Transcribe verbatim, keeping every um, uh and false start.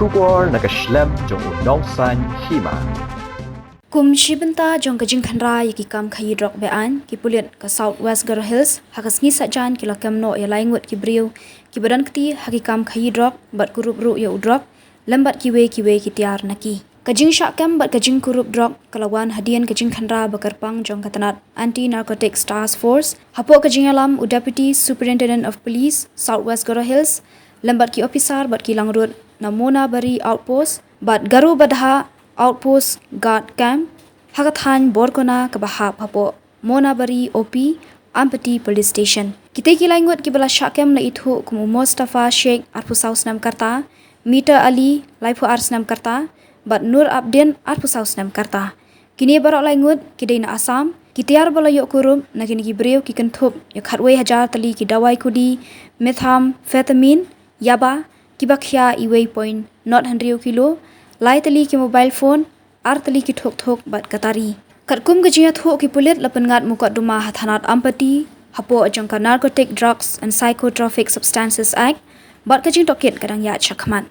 Khubor na ka shlem jong u Nongsaiñ Hima. Kum shi bynta jong ka jingkhynra ïa ki kam khaïi drok be-aiñ, ki pulit ka South West Garo Hills ha ka sngi Saitjaiñ ki la kem noh ïa lai ngut ki briew kiba don kti ha ki kam khaïi drok bad kurup ruh ïa u drok lem bad kiwei kiwei ki tiar na ki. Ka jingshah kem bad ka jingkurup drok ka la wan hadien ka jingkhynra ba kyrpang jong ka tnat Anti Narcotics Task Force, hapoh ka jingïalam u Deputy Superintendent of Police South West Garo Hills lem bad ki ophisar bad ki langrut na Monabari Outpost bad Garobadha Outpost Guard Camp ha ka thaiñ Borkona kaba hap hapoh Monabari O P, Ampati Police Station. Kitei ki lai ngut kiba la shah kem la ithuh kum u Mostafa Sheikh, arphew saw snem ka rta, Mita Ali, laiphew ar snem ka rta, bad Nur Abdin, arphew saw snem ka rta. Kine baroh lai ngut ki dei na Assam. Ki tiar ba la ïoh kurup na kine ki briew ki kynthup ïa khatwei hajar tylli ki dawai kudi methamphetamine, yaba, kiba khia iwei point nod hynriew kilo, lai tylli ki mobile phone, ar tylli ki thuk thuk bad ka tari. Katkum ka jingïathuh, ki pulit la pynngat mukotduma ha thanat Ampati hapoh jong ka Narcotic Drugs and Psychotropic Substances Act bad ka jingtohkit ka dang ïaid shakhmat.